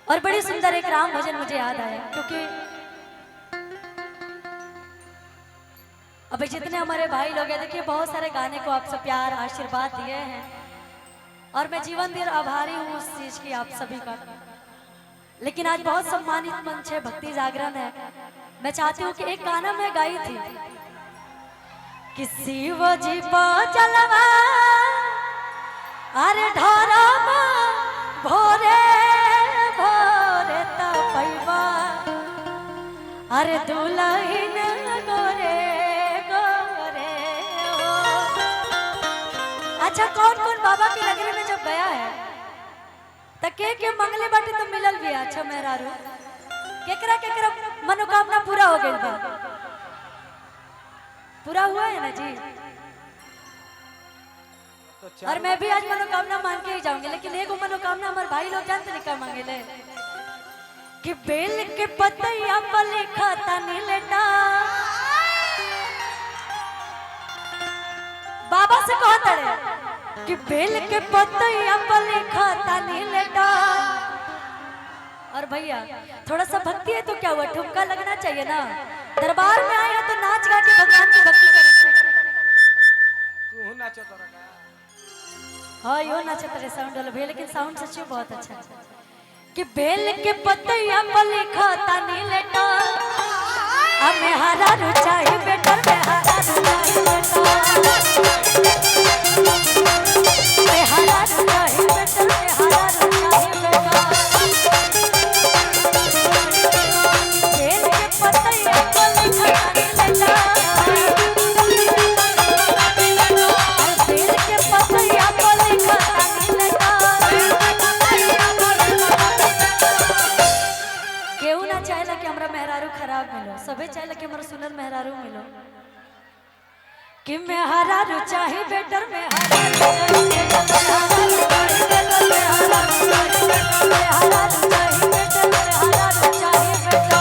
और बड़ी सुंदर एक राम भजन मुझे याद आया, क्योंकि अभी जितने हमारे भाई लोग हैं, देखिए बहुत सारे गाने को आप सब प्यार आशीर्वाद दिए हैं और मैं जीवन भर आभारी हूँ उस चीज की आप सभी का। लेकिन आज बहुत सम्मानित मंच है, भक्ति जागरण है। मैं चाहती हूँ कि एक गाना मैं गाई थी कि शिव जी चलवा अरे ढोरबा भोरे भोरे तपैबा अरे दुल्हन गोरे गोरे हो। अच्छा, कौन कौन बाबा की नगरी में जब गया है त के मंगले बाटे तो मिलल भी। अच्छा मेहरारू केकरा केकरा मनोकामना पूरा हो गइल बा? पूरा हुआ है ना जी? तो और मैं भी आज मनोकामना मान के ही जाऊंगी, लेकिन एगो मनोकामना हमारे भाई लोग जानते नहीं का मांगेले कि बेल के पतैया पर लिखा तनी लेटा। बाबा से कहता रे कि बेल के पतैया पर लिखा तनी लेटा। और भैया थोड़ा सा भक्ति है तो क्या हुआ, ठुमका लगना चाहिए ना। दरबार में आए हैं तो नाच गा के भगवान की भक्ति करेंगे। तू नाचो तोरा का। हाँ यो नाचत रहे साउंड वाला भैया, लेकिन साउंड सच में बहुत अच्छा है कि बेल के पतैया पर लिखा तनी लेटा हमें हरा रुचाई बेटा, में हरा रुचाई बेटा, में हरा रुचाई बेटा, में हरा रुचाई बेटा। बेल के पतैया पर लिखा तनी लेटा, बेल के पतैया पर लिखा तनी लेटा। केहू ना चाहेला कि हमरा मेहरारू खराब मिलो, सबे चाहेला कि हमरा सुनर मेहरारू मिलो। कि मैं हरारू चाहे बेटर, मैं हरारू चाहे बेटर, मैं हरारू चाहे बेटर, मैं हरारू चाहे बेटर, मैं हरारू चाहे बेटर, मैं हरारू चाहे बेटर।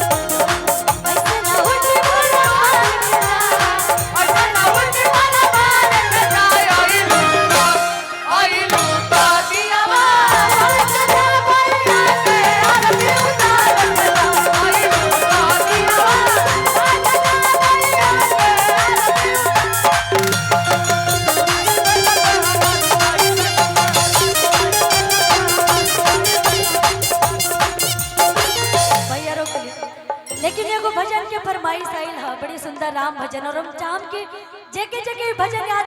ऐसे ना उठे मोरा मार के जा, ऐसा ना उठे मोरा मार के जाए, आई लूटा, आई लूटा दियावा। आरती उतार के जा, आई लूटा दियावा। भैया रोक लिए। लेकिन एगो भजन के फरमाइश आइल है, बड़ी सुंदर राम भजन, और हम चाहम के जेके जेके भजन याद